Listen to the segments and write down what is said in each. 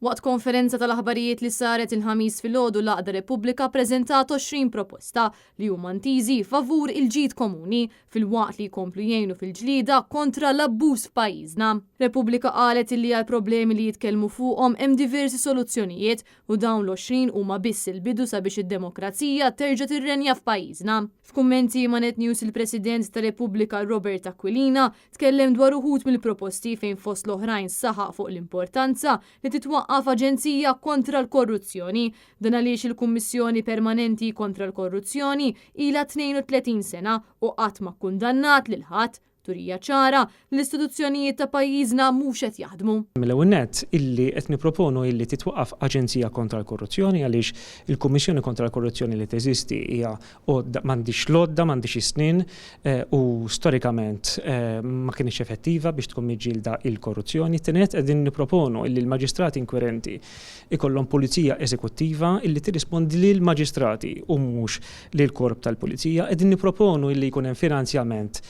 Waqt konferenza tal-aħbarijiet li saret il-Ħamis filgħodu, l-għaqda Repubblika ppreżentat 20 proposta li huma ntiżi favur il-ġid komuni filwaqt li jkomplu jgħinu fil-ġlieda kontra l-abbuż f'pajjiżna. Repubblika qalet illi għal problemi li jitkellmu fuqhom hemm diversi soluzzjonijiet u dawn l-20 huma biss il-bidu sabiex id-demokrazija terġa' tirrenja f'pajjiżna. F'kummenti ma' Net News, il-President ta' Repubblika Robert Aquilina tkellem dwar uħud mill-proposti fejn fost l-oħrajn saħaq fuq l-importanza li titwaqqaf aġenzija kontra l-korruzzjoni. Dan għaliex il-Kummissjoni Permanenti kontra l-Korruzzjoni ilha 32 sena u qatt ma kkundannat lil ħadd, turija ċara li l-istituzzjonijiet ta' pajjiżna mhux qed jaħdmu. Mill-ewwel nett illi qed nipproponu illi titwaqqaf aġenzija kontra l-korruzzjoni għaliex il-Kummissjoni kontra l-Korruzzjoni li teżisti hija għodda m'għandhiex l-għodda, m'għandhiex is-snien u storikament ma kinitx effettiva biex tkun miġġielda il-korruzzjoni. It-tieni nett qegħdin nipproponu illi l-maġistrati inkwirenti ikollhom pulizija eżekuttiva illi tirrispondi lill-maġistrati u mhux lill-korp tal-pulizija. Qegħdin nipproponu illi jkun hemm finanzjament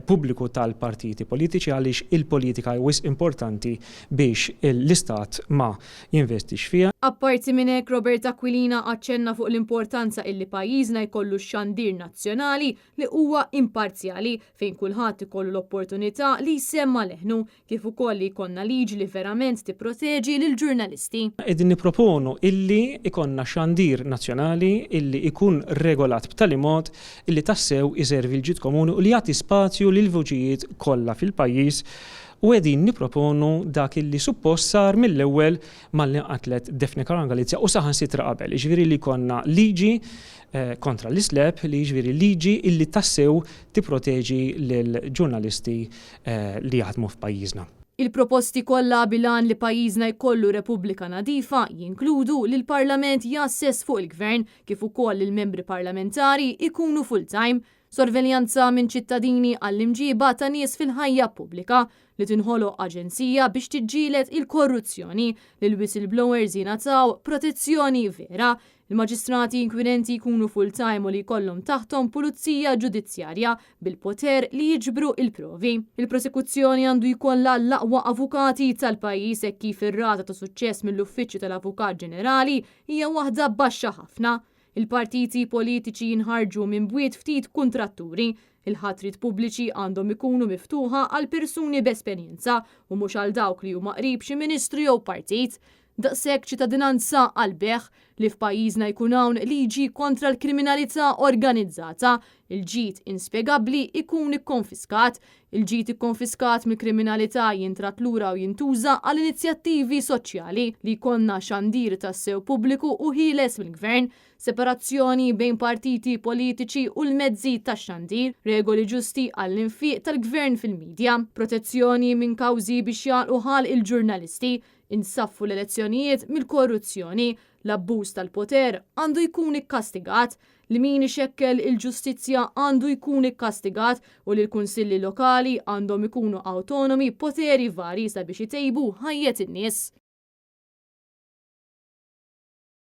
pubbliku tal-partiti politiċi għaliex il-politika hi wisq importanti biex l-Istat ma jinvestix fiha. Apparti minn hekk, Robert Aquilina aċċenna fuq l-importanza illi pajjiżna jkollu xandir nazzjonali li huwa imparzjali fejn kulħadd ikollu l-opportunità li jsemma' leħnu, kif ukoll li jkollna liġi li verament tipproteġi lill-ġurnalisti. Qegħdin nipproponu illi jkollna xandir nazzjonali illi jkun regolat b'tali mod illi tassew iservi l-ġid komuni u li jagħti spazju lill-vuċijiet kollha fil-pajjiż u qegħdin nipproponu dak illi suppost sar mill-ewwel malli nqatlet Daphne Caruana Galizia u saħansitra qabel, jiġifieri li jkollna liġi kontra l-islap, li jiġifieri liġi illi tassew tipproteġi lill-ġurnalisti li jaħdmu f'pajjiżna. Il-proposti kollha bil-għan li pajjiżna jkollu Repubblika nadifa jinkludu li l-Parlament jgħasses fuq il-Gvern kif ukoll li l-membri parlamentari jkunu full-time, sorveljanza minn ċittadini għall-imġiba ta' nies fil-ħajja pubblika, li tinħoloq aġenzija biex tiġġieled il-korruzzjoni, li l-whistleblowers jingħataw protezzjoni vera, Il-maġistrati inkwirenti jkunu full-time u li jkollhom taħthom pulizija ġudizzjarja bil-poter li jiġbru il-provi. Il-prosekuzzjoni għandu jkollha l-aqwa avukati tal-pajjiż hekk kif ir-rata ta' suċċess mill-Uffiċċju tal-Avukat Ġenerali hija waħda baxxa ħafna. Il-partiti politiċi jinħarġu minn bwiet ftit kuntratturi. Il-ħatriet pubbliċi għandhom ikunu miftuħa għal persuni b'esperjenza u mhux għal dawk li huma qrib xi ministru jew partit. Daqshekk ċittadinanza għall-bejgħ, li f'pajjiżna jkun hawn liġi kontra l-kriminalità organizzata, il-ġid inspjegabbli jkun ikkonfiskat, il-ġid ikkonfiskat mill-kriminalità jintradd lura u jintuża għal inizjattivi soċjali, li jkollna xandir tassew pubbliku u ħieles mill-gvern, separazzjoni bejn partiti politiċi u l-mezzi tax-xandir, regoli ġusti għall-infiq tal-gvern fil-midja, protezzjoni minn kawżi biex jagħlqu ħalq il-ġurnalisti, Insaffu l-elezzjonijiet mill-korruzzjoni, l-abbuż tal-poter għandu jkun ikkastigat, li min ixekkel il-ġustizzja għandu jkun ikkastigat u li l-kunsilli lokali għandhom ikunu awtonomi b'poteri varji sabiex itejbu ħajjet in-nies.